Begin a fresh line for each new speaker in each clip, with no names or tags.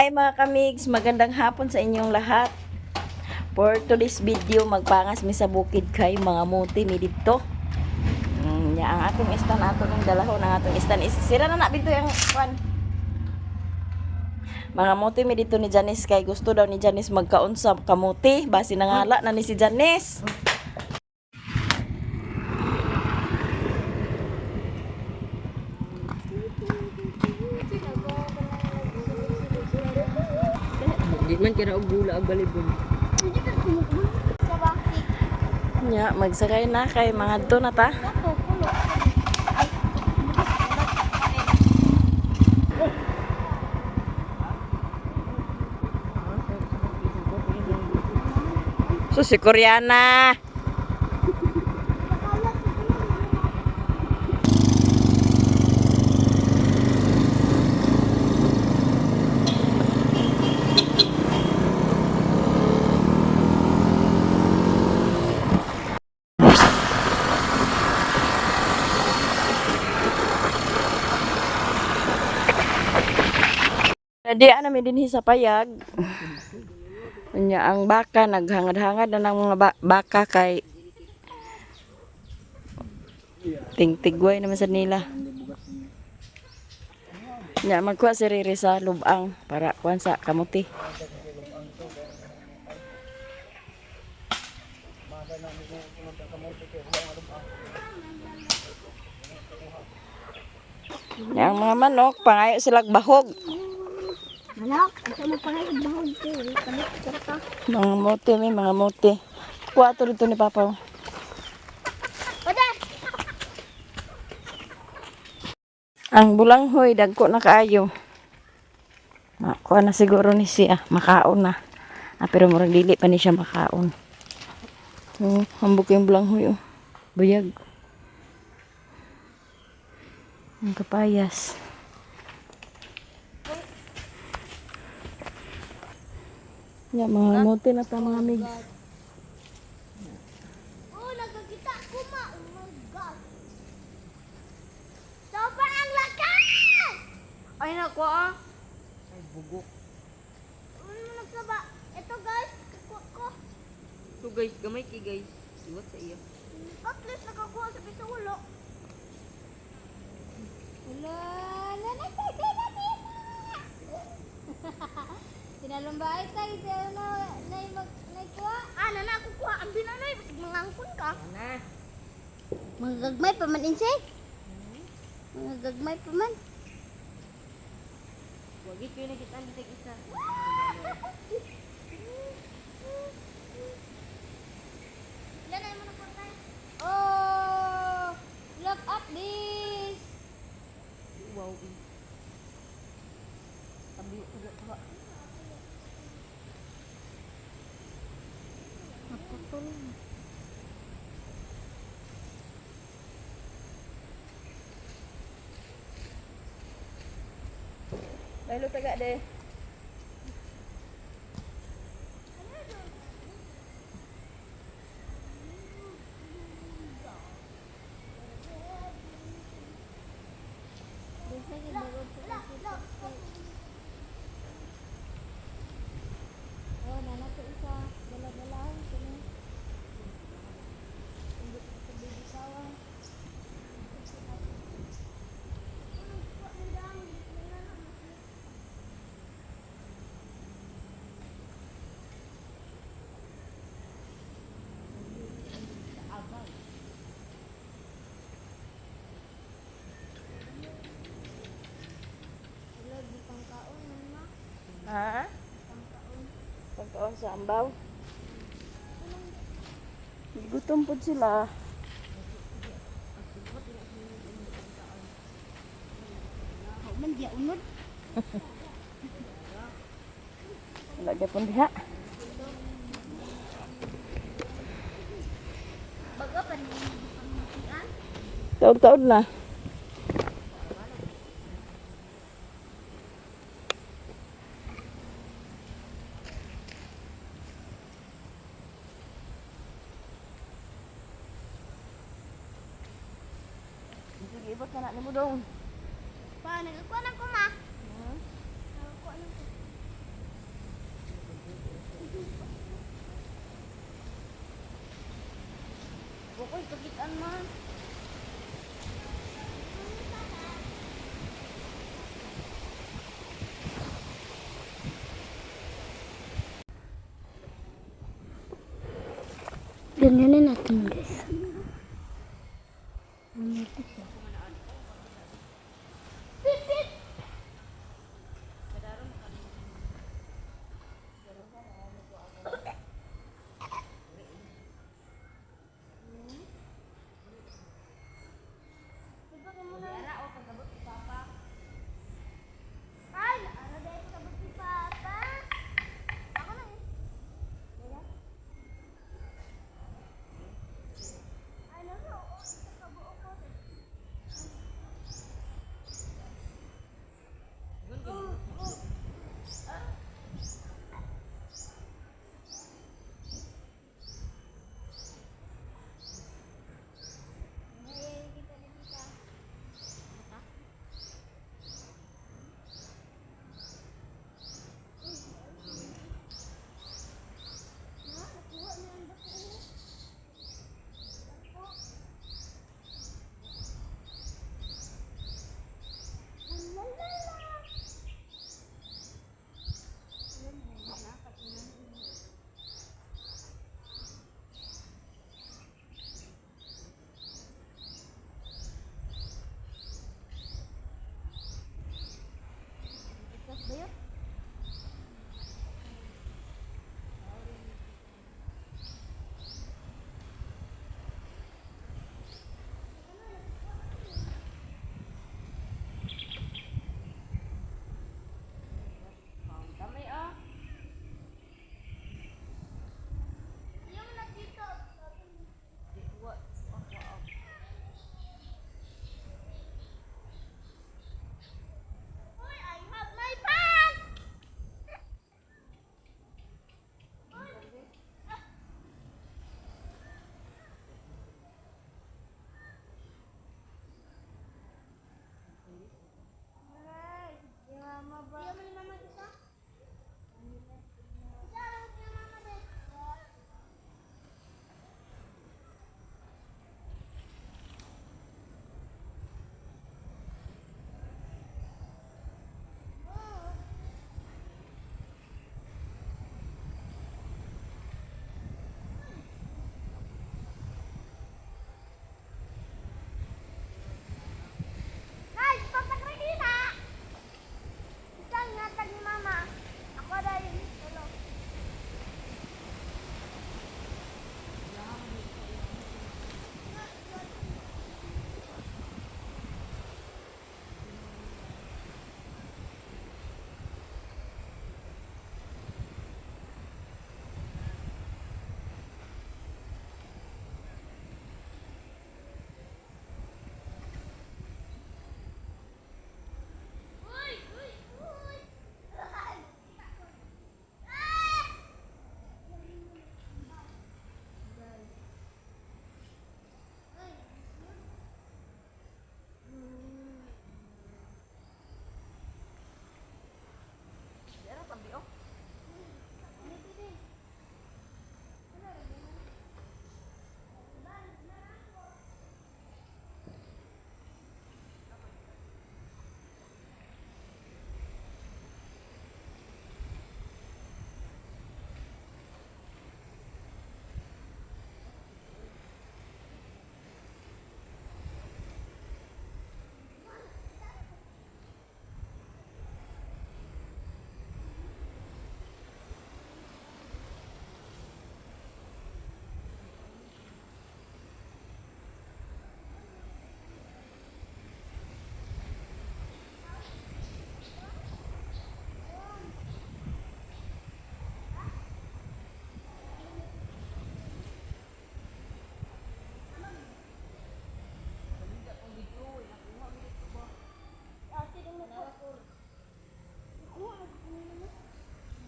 Hi, mga kamigs, magandang hapon sa inyong lahat. For today's video, magpangas mi sa bukid kay mga muti mi didto. Ya, ang atong istan, ato ning dalahon ang atong istan is sira na na bito yung kwan. Mga muti mi dito ni Janice kay gusto daw ni Janice magkaon sa kamuti, basi nangala na ni si Janice.
Di man kira og gula og balibon.
Nya, magsakay na kay mga to na ta. So si Koreana. Di ana mi dinhi sa payag. Unya ang baka naghangad-hangad na ng mga baka kay tingtigway naman sa nila. Nya magkuha si Riri sa lubang para kuan sa kamuti. Nya ang mga manok pangayo sila bahog.
Manok, ito mo pa ngayon bahog ko. Palit ka pa.
Mga mote, may mga mote. Kuha to dito ni Papa, oh.
Wala!
Ang bulanghoy, dagko na kaayo. Makuha na siguro ni siya. Makaon na. Ah, pero murag dili pa ni siya makaon. Oh, hambok yung bulanghoy. Oh. Buyag. Ang kapayas. Ya, mga mote na ta, mga migs.
Oh, nagkakita ko ma. Oh my God. Sobrang ang lakas!
Ay nako ah. Ay bugok.
Ano mo nagsaba? Ito guys, kukuha ko.
So guys, gamay kay guys. Iwat sa iya.
At least nakakuha sa pisulo. Wala na na na na na.
Tinalumbay tayo sa na na mag naikuha.
Ah, na na kukuha ang binanoy basig mangangkon ka.
Na.
Mga gagmay pa man insay. Mga gagmay pa man.
Wagi kayo nakitaan bisag isa.
Ilan mo na tayo?
Oh, look at this.
Wow. Tabi tabi tabi.
Naputol.
Lalo taga de.
Oh, nana to isa dala-dalahan kini. Hindi ko bibisawan. Wala, di pangkaon man ma.
Ha? Pagkaon sa ambaw. Gutom po sila.
Man di unod.
Wala gyapon diha.
Baga pa ni pangmatian.
Taod-taod na. Sige, ibot na na nimo dong.
Pa nagakuha na ko ma. Nagakuha na ko. Uy, kagitan man. Ganyanin natin, guys. Pipit! Ay, ano dahil sa si Papa? Ako na eh. Ano na, oo, isa kabuo ko. May kita na kita. Na, nakuha na ang dako. Dako. Lalala. Itas ba yun?
Kamay ah.
Yung nakita.
Di wa. Wa.
Uy, I have my pants! Uy! Ah. Aray, di mama ba? Di mo ni mama isa? Isa lang di mama ba? Nay, papakrahina! Isang natag ni mama. Ako dahil. Tulo. Uy! Uy! Uy! Ah!
Dara tabi oh.
Ate, damo ko. Nakuha, nakuha na mo.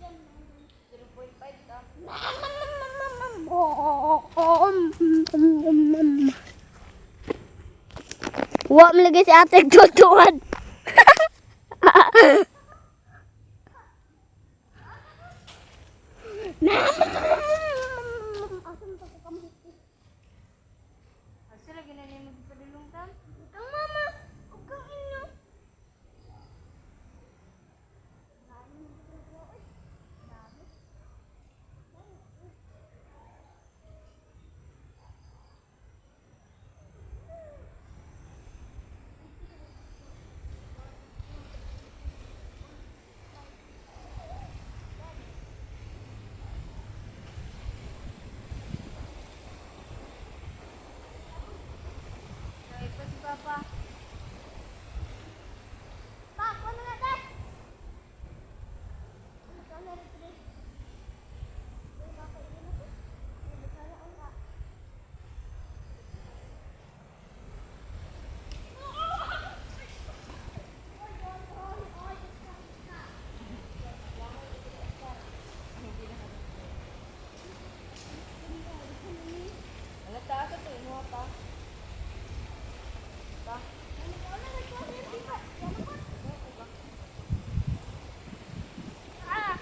Diyan.
0.5 ta.
Wa man lagi si ate tutuan. Isa pa. Pa, kuno na ta. Ano ka na rin?
Ang taas ito, inuha pa. Pa.
Ah!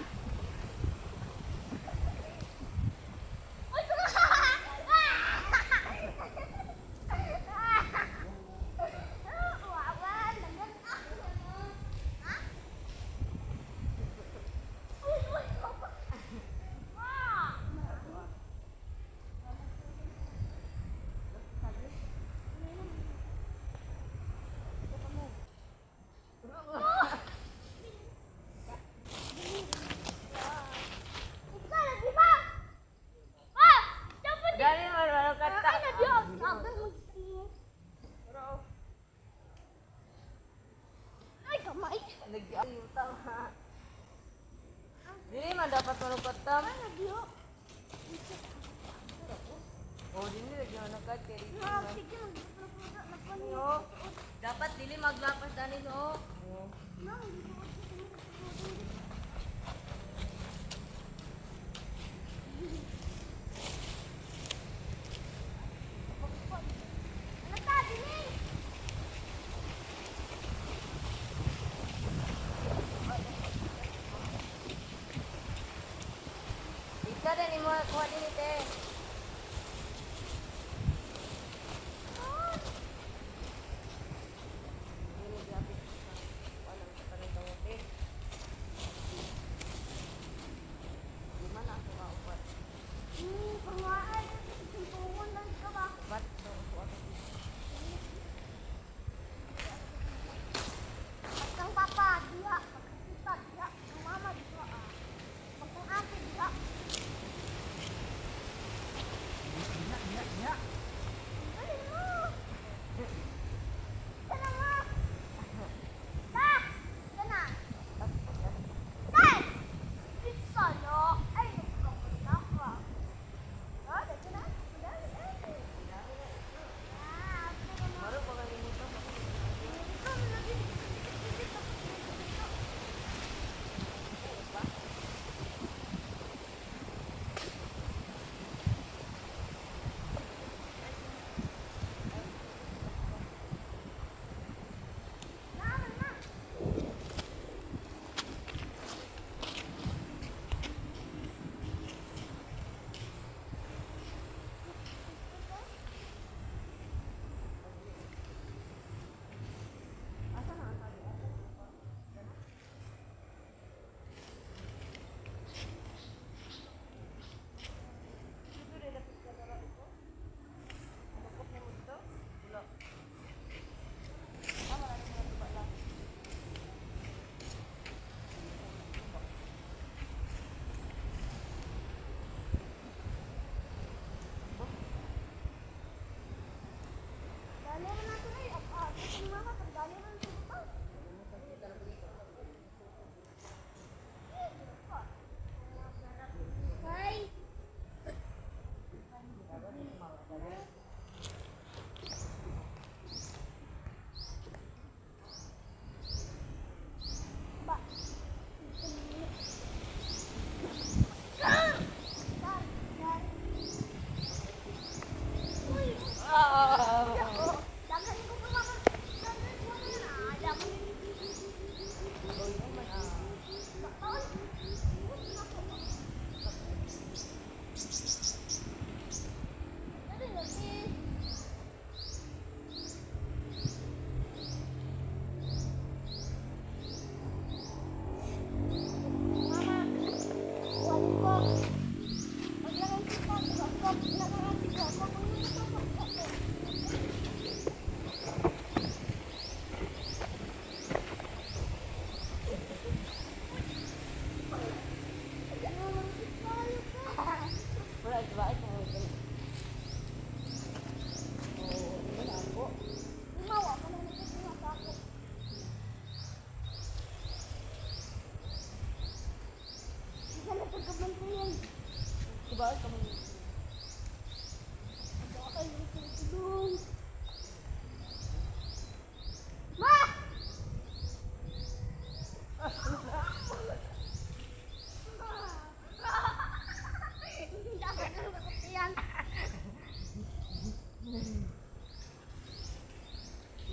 Dali man, wala ka ta.
Ay, kamay.
Nag-ayuta ha. Dili man dapat manukat tam. Oh, dili lagi manukat kay dili man. Oh, dapat dili maglapas dani no. Ika din imo kuha dili te. Dili grabe. Wala sa karon kamote.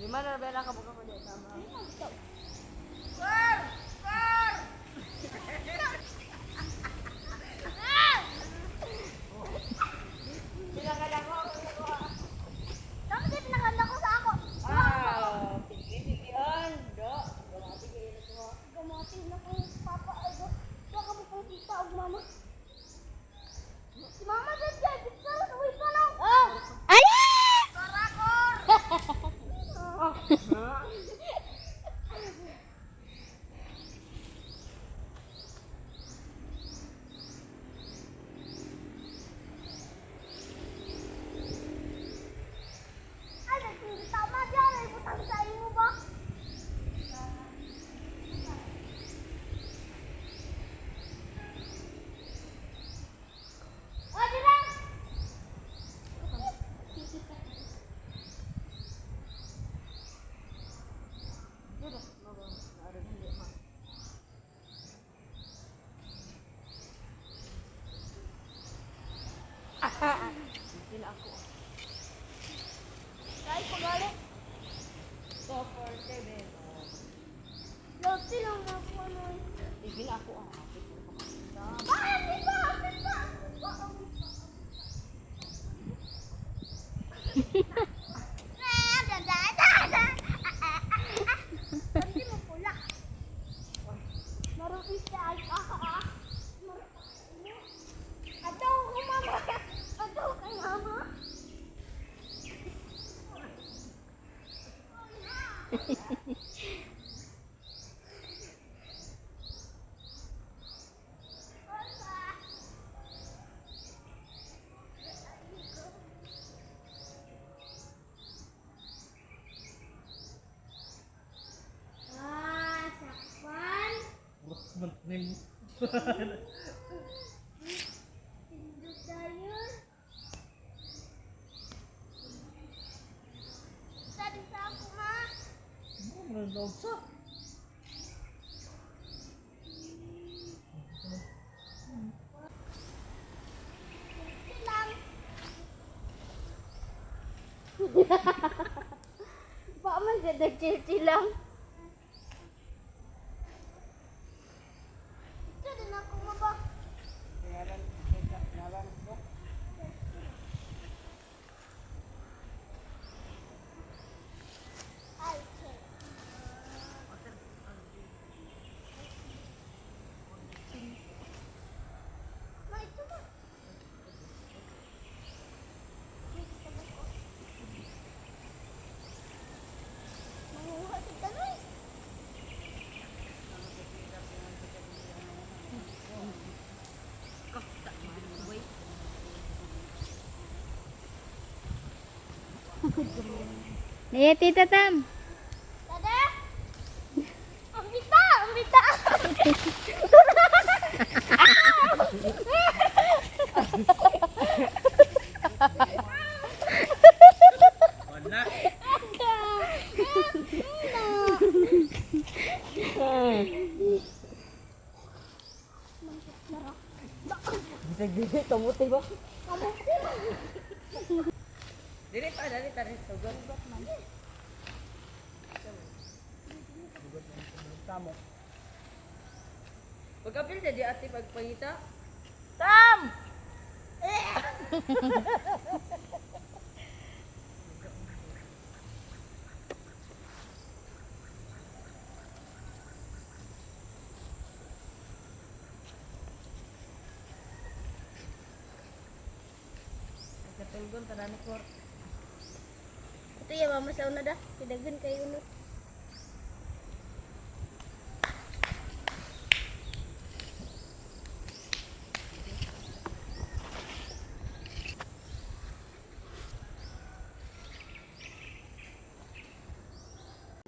Lima na bela ka buka ko diya tama.
Tapos yung pinakanda ko sa ako.
Wow, sige, do.
Gamating na kong papa. Ay, baka mo pong tita o mama. Si mama sa dyan. Picture. Uwi pa lang. Oh! Ala! Karakor! Ay, nagtama dyan. Ay, butang sa imo ba? Oh, di lang! Ay, pagali.
2, 4, 7.
Love, lang ako ano.
Sige na ako ah.
Bakit ba? Bakit ba? Bakit ba? Hindi mo pula. Marupis na ay ah ah. Ato ko mama. Ato kay mama. Ah, sakpan. Pindot tayo. Sabi sa ako, ma. Lang. Ba man sa nag-chill lang. Ito din ako maba. Ay, okay. Ma, ito ba? Manguha sa tanoy.
Niya, Tita Tam.
Dada! Ang bita! Ang bita!
Wala.
Dili kamuti ba? Dili pa, dili ta rin. Sugot.
Tamo.
Pagkapil na di ate pagpangita. Tam! Katulgon tanan ko.
Ito yung mama sa una da. Pidagan kayo no.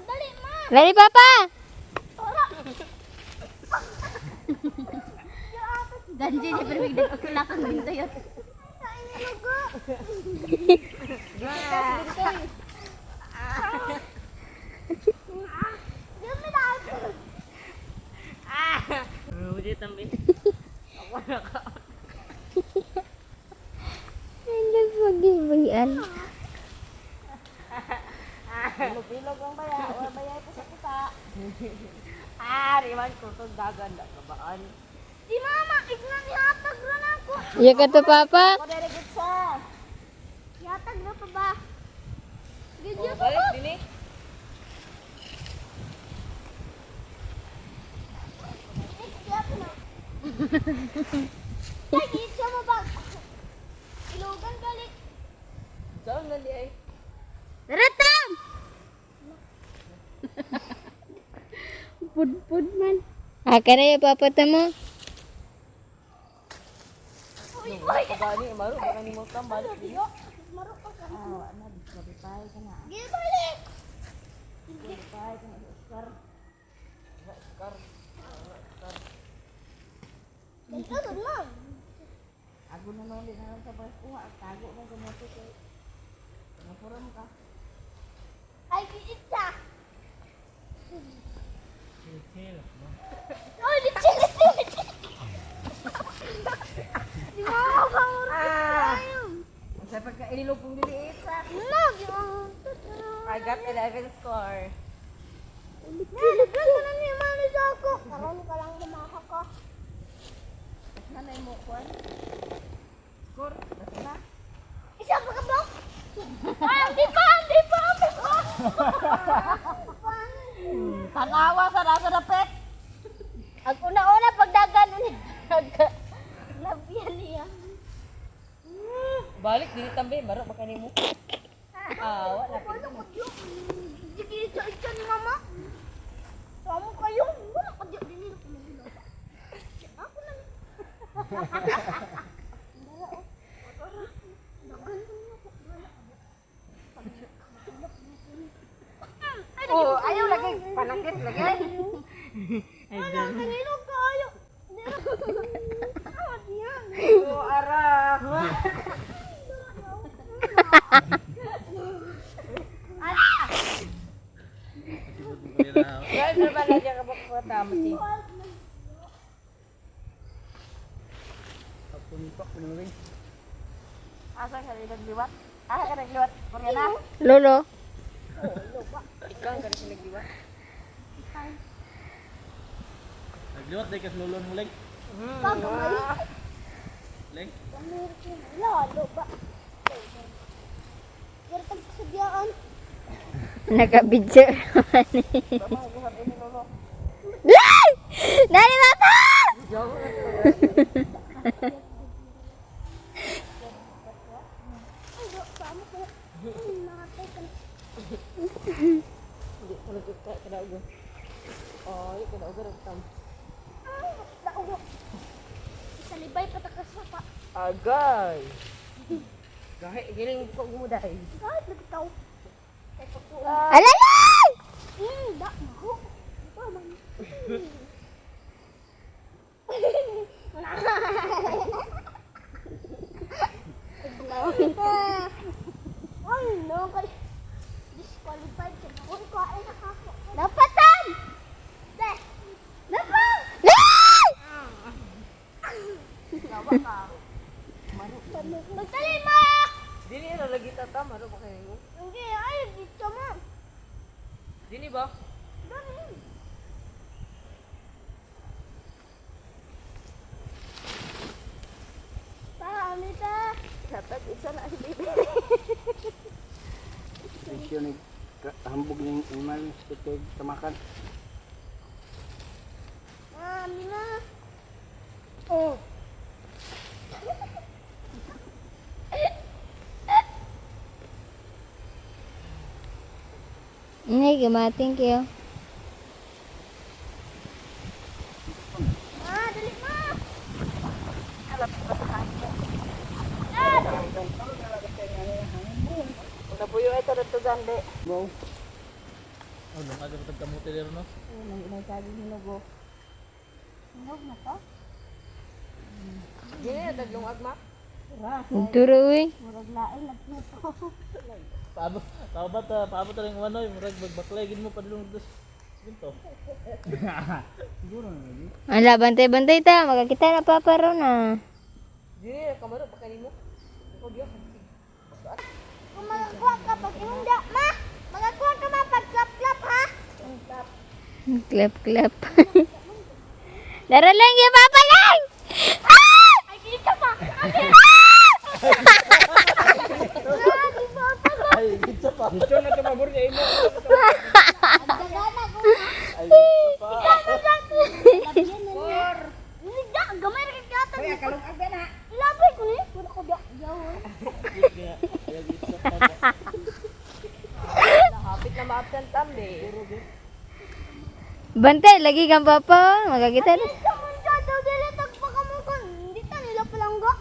Dali, ma!
Ready, Papa?
Wala!
Ganji niya, pero may nagkulakang din tayo.
Kain lugo! Dami na ako!
Rudy tambi. Ako na ka.
Ay, nagpag-ibayan.
Bilog-bilog lang baya. Or baya pa sa kita.
Ah, riwan ko kung dagan na kabaan.
Di mama, ignan ihatag ra na ako.
Iya ka to, Papa.
Ako dere gud sa.
Ihatag ra pa ba? Gidyo
Oh,
pa ba?
balik dini.
Ay, gidyo mo ba? Ilogan balik.
Saan na di ay?
Ratam! Pudpud man. Ah, kana yung papa ta mo.
Uy, uy.
Pagani, maro baka nimo ka balik dini.
Maro pa ka.
Ah, wa na disqualify ka na.
Gidyo balik.
Disqualify ka na Oscar.
Dito doon ma'am.
Ago na lang din na lang sa pagkuha. Tago na gumoto kay. Napuram ka.
Ay, gidyo.
Chill, chill.
Ay, litsi, litsi, litsi. Di mama ka
Ah. Sa pagkailog kong dili sa.
No, di mama.
I got 11 score.
Litsi, litsi. na ni mama sa ako. Karon ka lang lumaha ka.
Nanay mo kwan. Score. Basta na.
Isa pa ka ba? Ah, di pa, di pa, di pa.
Tanawa sa nasa dapit.
Ang una-una pagdagan ulit. Labian niya.
Balik dili tambe, maro baka nimo. Ah, wala.
Wala ko diyo. Sige, isa isa ni mama. Samo kayo. Wala ko diyo. Dili na ko magilata. Ako na.
Oh, ayaw lagi panakit lagi.
Wala, kanilog kayo. Ah, diyan.
Oh, ara. Kaya ba na ka ba tama si?
Asa ka rin nagliwat? Asa ka nagliwat? Koreana?
Lolo.
Ikaw ang ganito nagliwat.
Nagliwat day kas lulon mo leg.
Kagamay.
Leg.
Lalo ba? Pero tagsadyaan.
Nakabidyo naman eh. Lay! Dali, Papa!
Ay, do, paamo ko. Ay, nakatay ka na.
Hindi ko nagkita kada ugo. Oh, ko na ugo tam.
Ay, daugo. Sa libay patakas sa pa.
Agay. Gahi giling ko gumuday.
Kahit nagtaw. Kay pagkuha.
Alalay!
Da, maho. Pa man. Ay, no, kay disqualified siya. Uy, kain na ako. Napatan! De! Dapat!
Lay!
Magtalima!
Dili na lagi tata maro ba kayo?
Hindi, ay, dito mo.
Dili ba?
Dami. Pa, Amita.
Dapat isa na si baby.
Thank you ni hambog ning imal sa tamakan.
Mami na. Oh.
Hindi, gumating kayo.
Ma, dali ma.
Nabuyo ito dito gande.
Wow. Oh, nung aga patag kamote dero no.
Nang inay saging hinugo.
Hinog na to?
Dili na taglong agma.
Turo, uy.
Murag lain nagluto.
Paabot, paabot, paabot rin wanoy, murag magbaklay gid mo padulong dos. Ginto. Siguro na lagi.
Ala, bantay-bantay ta. Magkakita na papa ron ah.
Dili na kamaro ba kanimo? Ko diyo.
Kung magakuha ka pag imong da, ma! Magakuha ka ma
Clap, clap. Dara lang yung papa lang! Ah!
Ay, kita pa.
Ay, gitsa pa.
Dito na ito mabor kay imo.
Ay, gitsa pa.
Hindi, gamay ra kay ata. Ilabay ko ni. Wala ko da. Yaw.
Kaya gitsa pa.
Hapit na ma-absent tambi.
Bantay, lagi kang papa. Magkakita na.
Sa man daw dili tagpa ka mo kon. Hindi ta nila palangga.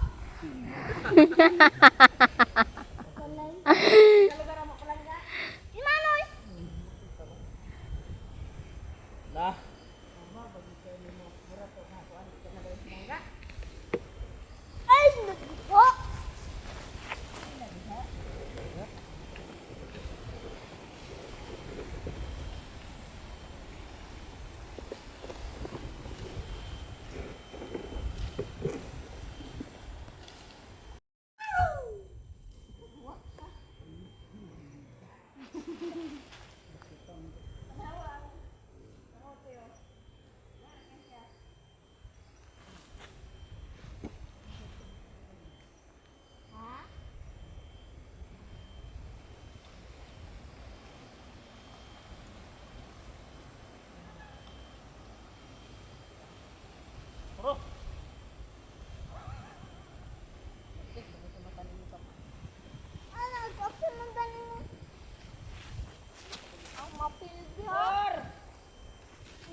Imanoy.
Na.
Ay, nagpo.
Bro.
Ano, option man ganin mo. Ang mapildi ha.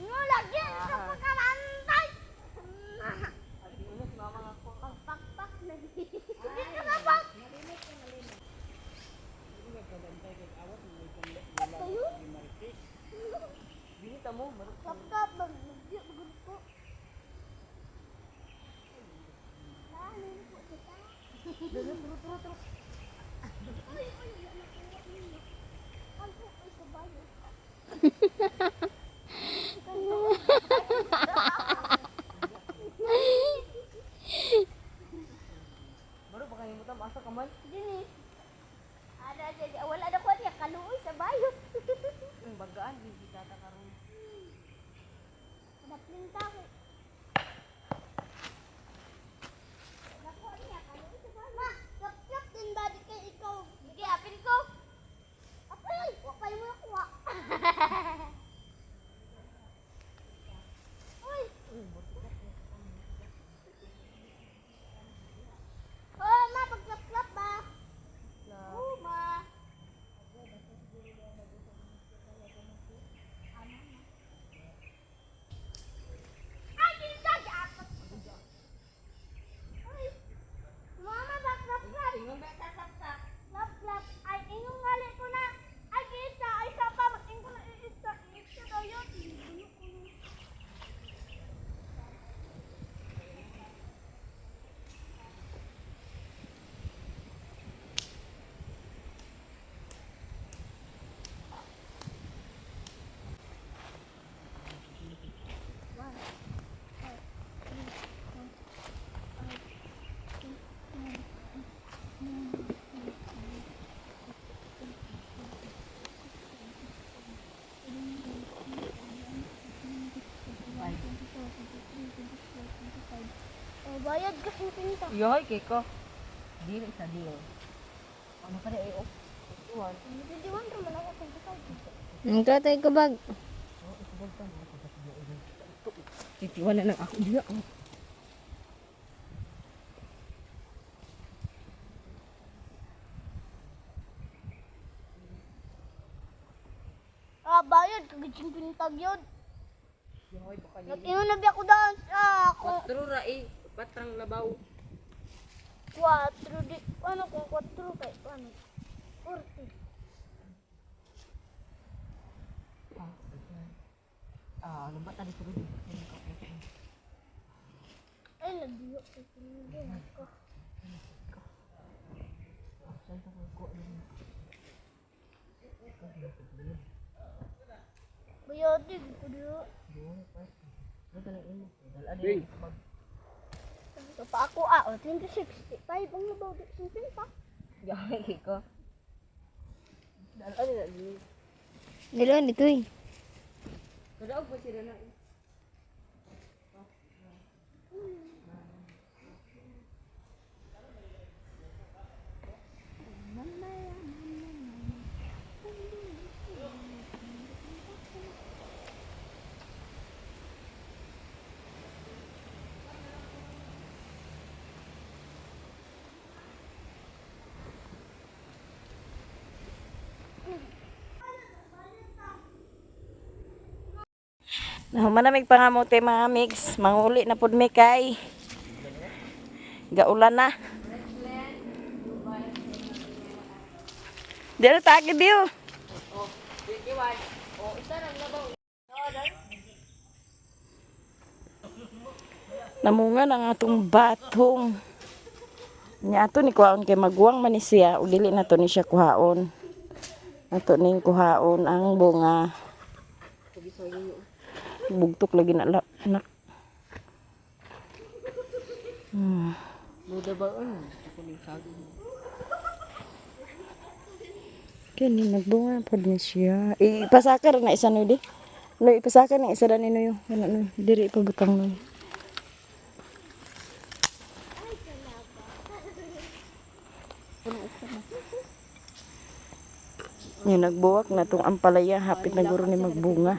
No, lagi sa pagkalantay. Pagpakpak na. Hindi ka na ba? Tayo?
Binita mo.
Kapkap, mag-mag ko. Ay, ay, nakuha ninyo. Ang po, ay, kabayo.
Baro baka himutam asa ka man.
Dini. Ada, ada, ada. Wala na ko niya, kaluoy sa bayo.
Ang bagaan di kita ta karon.
Naplinta ko. Nakuha niya, kaluoy sa bayo. Ma, kap-kap din ba di kay ikaw? Sige, apil ko. Apil, wakay mo nakuha. Uy! Oh, ma, pagklap-klap ba? Oo, ma. Ay, kinsa, giapat. Uy, mama, baklap-klap. Klap-klap. Ay, ingong ngali ko na. Ay, kinsa, ay, sapa, mag-ingong na iisa. Iisa daw yun. Ibuno ko na. Oh, bayad ka 50.
Yoy kay ko. Deal is a deal. Ano pa ay oh.
21 raman ako 25.
Ang tayo ko bag.
Titiwan na lang ako diya. Oh.
Ah, bayad kag 50 gyud.
Yoy baka
Nag-ingon na biya ko daan sa ako.
Patro ra eh. Patrang labaw.
4 di ano kung 4 kay ano? 40.
Ah, ano ba tadi sa
Ay, nagdiyo ko tinigil ako. Bayad di ko diyo.
Bing.
So pa ako ah, oh, 26. 5 ang labaw di 50.
Yoy kay ko. Dalo na di.
Dalawa nito eh.
Kadaog ba sila na?
Manamig pa nga mo te mga mix. Manguli na pud mi kay. Gaulan na. Dito tagi diyo.
Oh, 21. Oh, isa lang labaw.
Namunga na nga atong batong. Nya ato ni kuhaon kay maguwang man ni siya ug dili na to ni siya kuhaon. Ato ning kuhaon ang bunga. Bugtok lagi na anak.
Muda ba ano? Ako ning saging.
Kini nagbunga pod ni siya. Ipasaka ra na isa no di. No ipasaka na isa ra ni no. Wala no. Diri pa butang no. Yung nagbuwak na tong ampalaya, hapit na guro ni magbunga.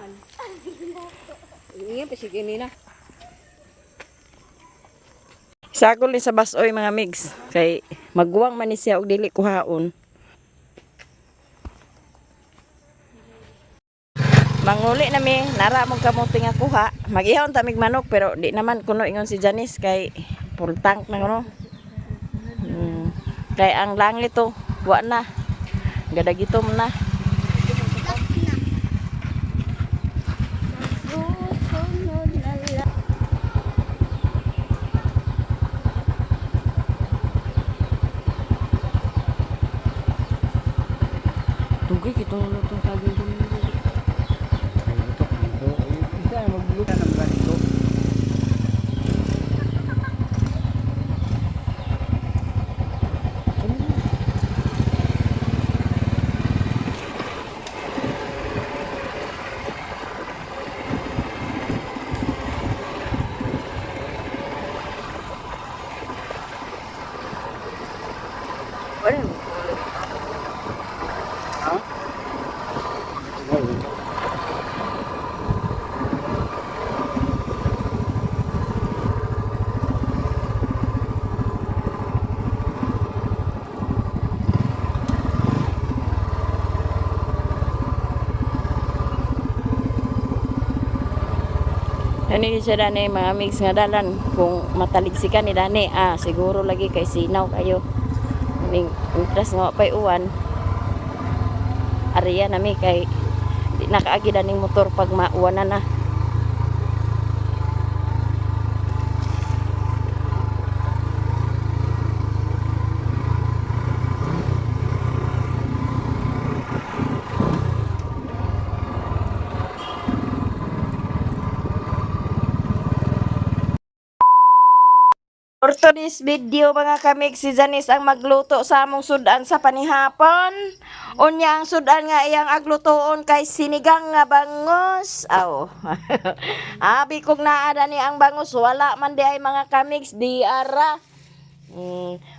Ingat pa sige nina.
Sagol ni sa basoy mga migs kay maguwang man ni siya og dili kuhaon. Manguli na mi, nara mong kamote nga kuha. Mag-ihaw tamig manok pero di naman kuno ingon si Janice kay full tank na kuno. Kay ang langit to, wa na. Gadagitom na.
Susunod na lang.
Tugay kitong lutong saging dun.
Isa magluto ng ganito.
Ano yun siya dani mga mix nga dalan kung mataliksikan ni dani siguro lagi kay sinaw kayo ning interest nga pay uwan ariya nami kay di nakaagi daning motor pag mauwan na na. For today's video mga kamig, si Janice ang magluto sa among sudan sa panihapon. Unya ang sudan nga iyang aglutoon kay sinigang nga bangos. Aw. Abi kog naa ni ang bangos, wala man di ay mga kamigs di ara.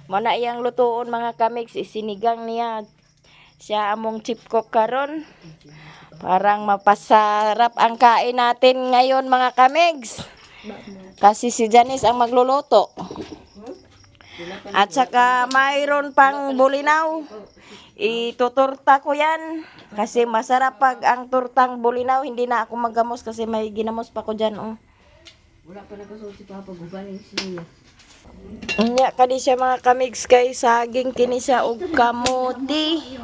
Mo na iyang lutoon mga kamigs, isinigang niya. Siya among chief cook karon. Parang mapasarap ang kain natin ngayon mga kamigs. Kasi si Janice ang magluluto. At saka mayroon pang bulinaw. Ituturta ko yan. Kasi masarap pag ang turtang bulinaw. Hindi na ako maggamos kasi may ginamos pa ko dyan. Oh.
Wala pa nagkasulti si Papa gubanin siya.
Nya kani siya mga kamigs kay saging kini siya og kamuti.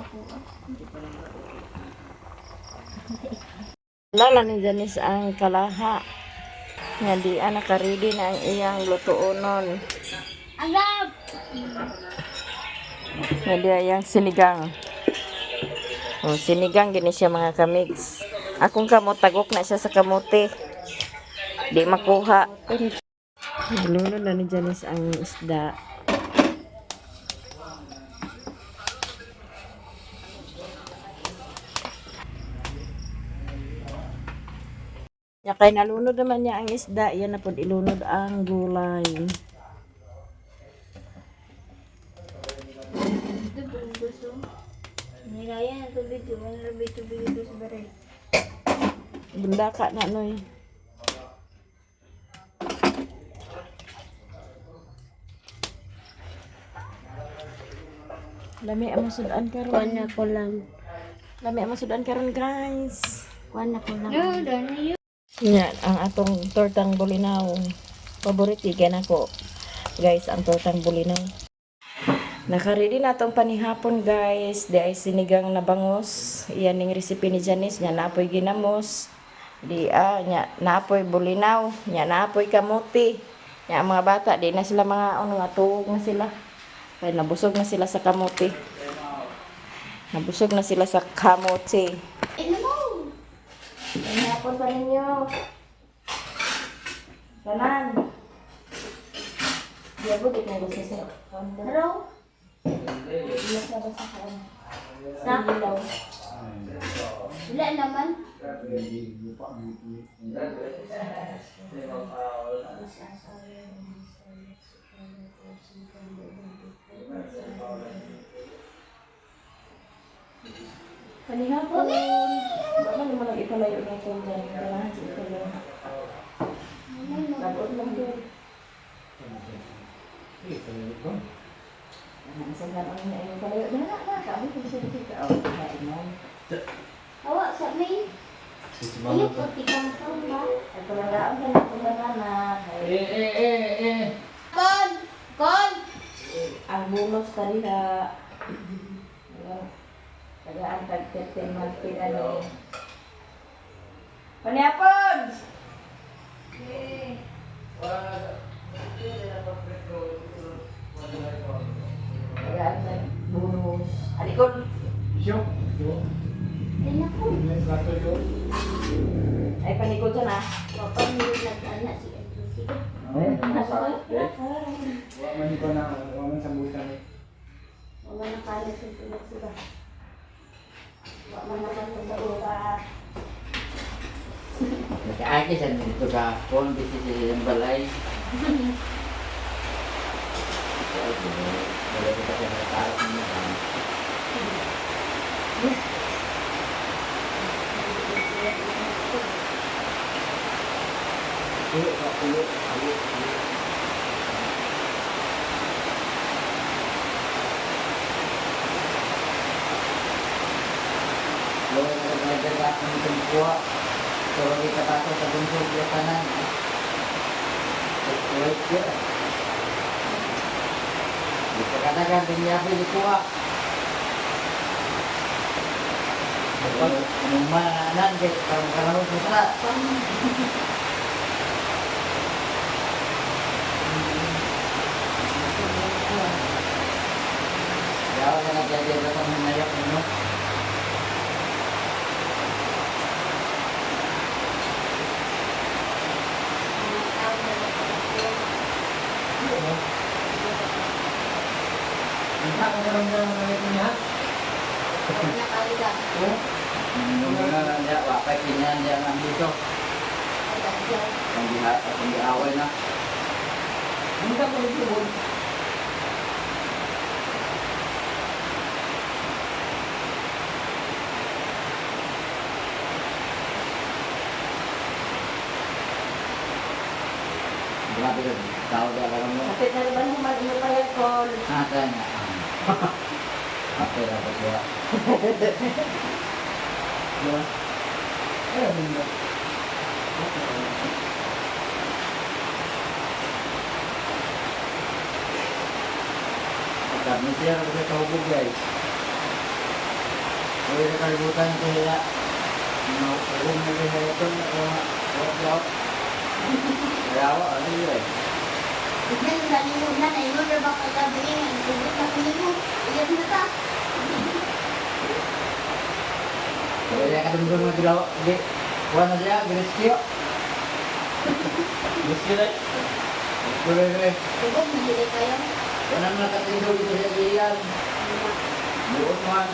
Lala ni Janice ang kalaha. Nga di naka-ready na ang iyang lutuonon.
Agap!
Nga di iyang sinigang. O, sinigang gini siya mga kamigs. Akong kamot tagok na siya sa kamote. Di makuha. Nagluno na ni Janice ang isda. Ya kay nalunod naman niya ang isda, yan na pod ilunod ang gulay.
Nilaya na tubig, wala na ba tubig ito sa baril?
Bundaka na noy. Lami ang masudan karon.
Kuan na ko lang.
Lami ang masudan karon, guys.
Kuan na ko lang. No, done you.
Yan, ang atong tortang bulinaw. Paborito kay nako. Guys, ang tortang bulinaw. Nakaready na atong panihapon, guys. Di ay sinigang na bangos. Iyan ning recipe ni Janice. Nya naapoy ginamos. Di ah, nya naapoy bulinaw. Nya naapoy kamuti. Nya ang mga bata di na sila mga ano nga tuog na sila. Kay nabusog na sila sa kamuti. Nabusog na sila sa kamuti.
Ano mo?
Panihapon pa ninyo. Tanan. Di abot itong gusto sa
Hello?
Sa ilaw.
Wala naman.
Panihapon. Baka naman lang ipalayo na ito dyan. Kailangan sa ipalayo. Lagot lang doon. Ang lang ang iyong palayo. Na, na, na. Kaabot ko sa dito. Oh, kain mo.
Awa, sa may. Ayun, puti kang ba?
Ito lang daon ka na itong banana.
Eh eh eh eh.
Kon! Kon!
Ang bulos tariha. Ayan. Tagaan tag 13 month pinano. Panihapon! Tagaan tag bulos. Alikod!
Isyo.
Ay, naku.
Ay, panikod dyan ah.
Wapag nag-ana si Sige.
Wa man ko na, wa man sambutan eh.
Wala na kaya sa tulog sila. Wala na kaya sa utak.
Nakaagi sa nito ka phone busy sa iyong balay. Wala ko kasi nakataas niya. Pulo ka, pulo, pulo, pulo. Wala ka nagdaga ang itong kuha. So, wag ikapato sa bundok ya tanan. Wait, ya. Di pa katakan dinyabi di kuha. Anong mananan kay karong-karong sa tara. Yaw na nagyagyaga sa mga nayak ninyo.
Ang karong-karong na ito niya.
Wala na kaya.
Nung nga niya, wakay kinyan niya ang dito. Ang diha, ang diaway na.
Ang ka ko ito.
Grabe ka, tao ka lang mo.
Kapit na naman human imo pa yan, Col.
Ah, tayo na. Okay, tapos ya.
Ay, ano ba?
Pagka, may siya kasi kahubog guys. Huwag na kalibutan kaya no, huwag na kaya ito, huwag daw. Kaya ako, ano yun eh.
Tignan sa nimo na na imo ra ba kagabi nga isugot na nimo. Iyan na ta.
Kaya ka dumdum na ginawa, hindi. Kuha na siya, giniskiyo.
Gusto na.
Tuloy, tuloy.
Tugog na sila kayo.
Wala na nakatindog ito sa iyan. Buot man.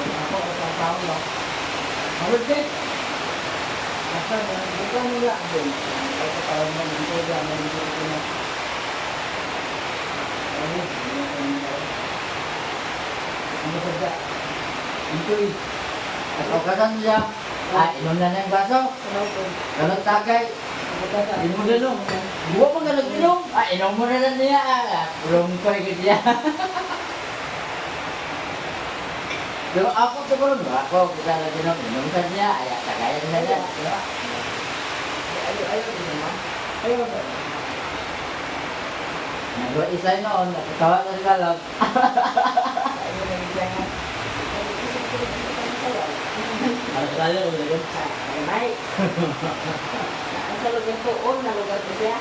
Ako, ang tao lang. Hawag din. Bukan nila. Ay, kapag mo, dito ka, dito ka na. Ano sa da? Ito eh.
At kasan siya. Ah, inom na ng baso. Ganun tagay. Inom mo na no. Buwa mo nga nag-inom. Ah, inom mo na lang niya. Ah, Pulong ko ikit niya. Pero ako siguro, ako, kita na inom. Inom sa niya. Ay, tagayan na niya.
Ayo, ayo, di naman.
Ayaw ba?
Nagawa isa noon, nakatawa na sila lang.
Ayo na siya nga.
Ano tayo ulit yun?
Ay, may. Ang sa lugar ko, on na lugar ko siya.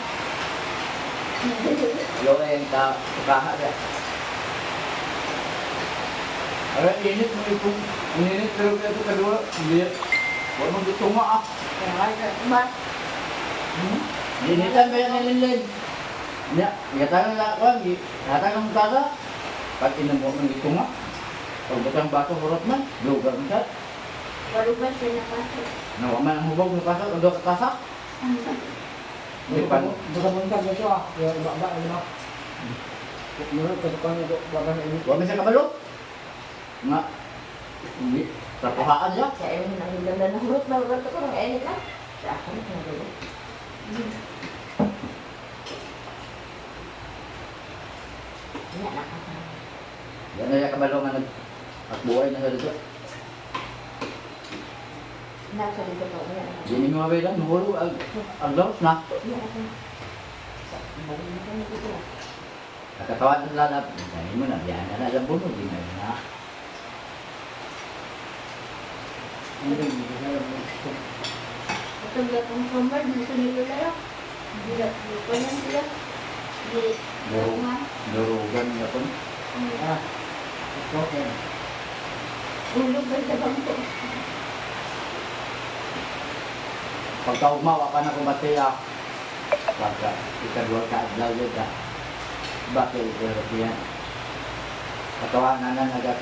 Loe ang ka, kaha siya. Ara, init mo itong, init pero kaya ito kadua, hindi, huwag mong gitunga ah.
Ma,
Initan ba yan nililin? Ya, yata na ako, yata ng kasa. Pag inom mo ng gitunga, pag butang baso hurot man, lugar mo siya.
Baruban siya na pasok.
Nawa man ang hubog ng paso, undo ka kasa. Hindi pa.
Buka buntag ito ah. Yung iba ba, ano? Murag ka sa kanya, baka na init.
Huwag mo siya kabalo. Nga, hindi, tapuhaan siya.
sa iyo na ang ganda na hurot na lugar ko nang init na. Sa ako na lugar. Iya na.
Yan na siya kabalo nga nag, at buhay na sa dito.
Nasa dito ko. Iya na.
Hindi mo mabila, nahulog ang, ang laos na.
Iya na. Sa balik na kami dito.
Nakatawa na sila na, dahil mo na, yan na alam buno, di na na.
Hindi, hindi ko alam.
Itong gatong summer, dito nila layo. Hindi pa yan sila. Di,
Durug, durugan niya po.
Ah, okay.
Ulog ba sa bangko?
Pagkaugma, wa pa na kumbati ah. Pagka, ikaduha ka adlaw yun ka. Bakit pero yan. Katawa na na nagat,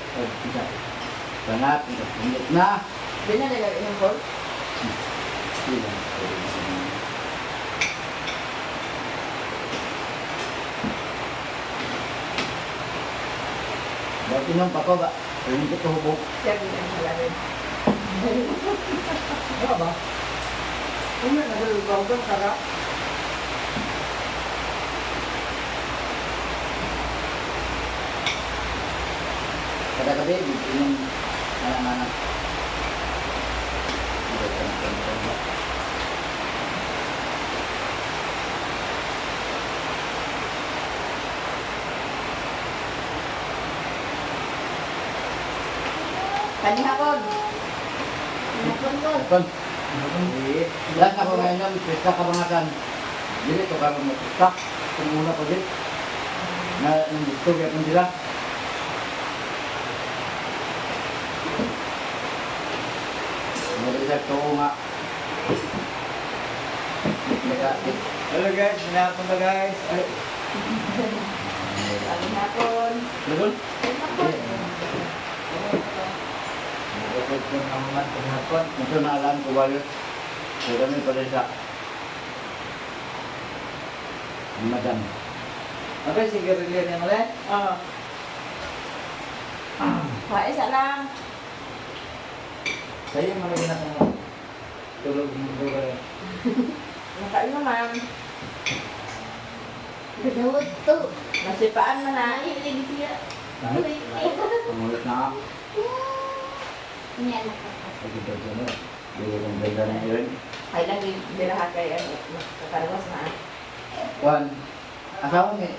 isa. Banat, init na.
Di na nila inyong call.
Sila. Dati nung pa ko ba? Hindi ko hubog.
Siya din ang halarin.
Ano ba? Ano na nagagawa ka?
Kada gabi, inom anak-anak.
Kanihapon.
Napon ko.
Kon. Lahat ako ngayon ng pesta kabangasan. Dili to karon mo pesta. Kung una ko din. Na nang gusto gyapon sila. Mo sa tuo nga. Nagakit.
Hello guys, hinapon na guys. Ay,
Kanihapon.
Lugol.
Nagkakot ko naman hinapon.
Ito na alam ko wala. Kaya kami pa rin sa Madam.
Okay, sige rin yan ulit.
Oo. Pa, isa lang.
Sa'yo mga ginagawa. Tulog mo lugar.
Nakain naman.
Gadawad to.
Nasipaan man na.
Ay, lagi siya.
Langit. Pangulit na ako.
Niya nakapas.
Ay, kita dyan eh. Hindi ko ganda na yun.
Ay lang biraha kay ano, nakakarawas na.
Juan, asawa ni